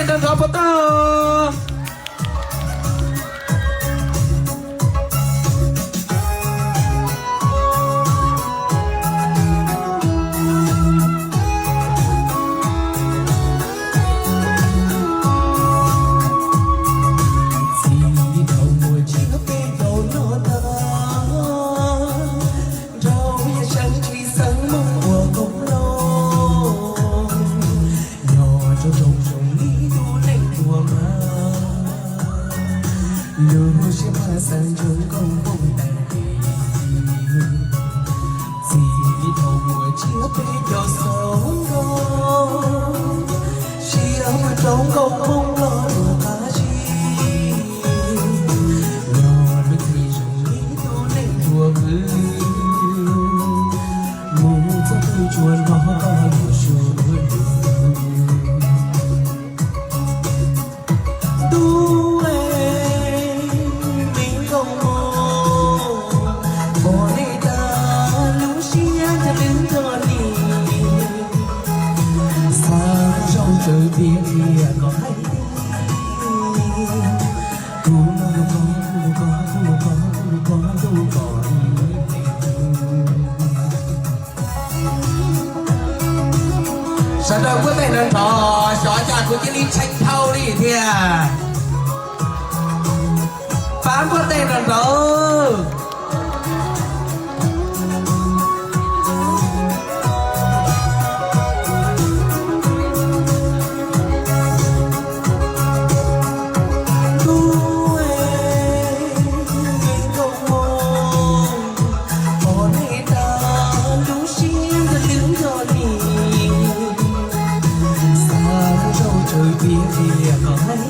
Nrov nrov puas tau? Txij thaum muaj tsiab peb caug no tag, nrau yaj seeb tshwj xeeb mus ua qoob loo, nyob rau nroog zoo li tus neeg tuaj mas, lub siab mas xav ntsoov nkauj Hmoob tas li. Txij thaum muaj tsiab peb caug xaus nkaus, siab mus rau nkauj Hmoob los lus qab zib, los lub txim zoo li tus neeg tuaj pw, mus txog twg tsuas hnov koj lus su lus. Tub, me nkauj Hmoob, pom nej tas lub siab ntag lub nrog li, xav zaum tsawv tiag tiag kom hais tias, kuv lub koj, kuv lub koj, kuv lub koj, kuv lub koj, kuv lub koj. Sawv daws npuaj tes nrov nrov, xyov cas kuv cia li tshee dhau li thiab. Pab npuaj tes nrov nrov. Tub, me nkauj Hmoob, pom nej tas lub siab ntag lub nrog li, xav zaum tsawv tiag tiag kom hais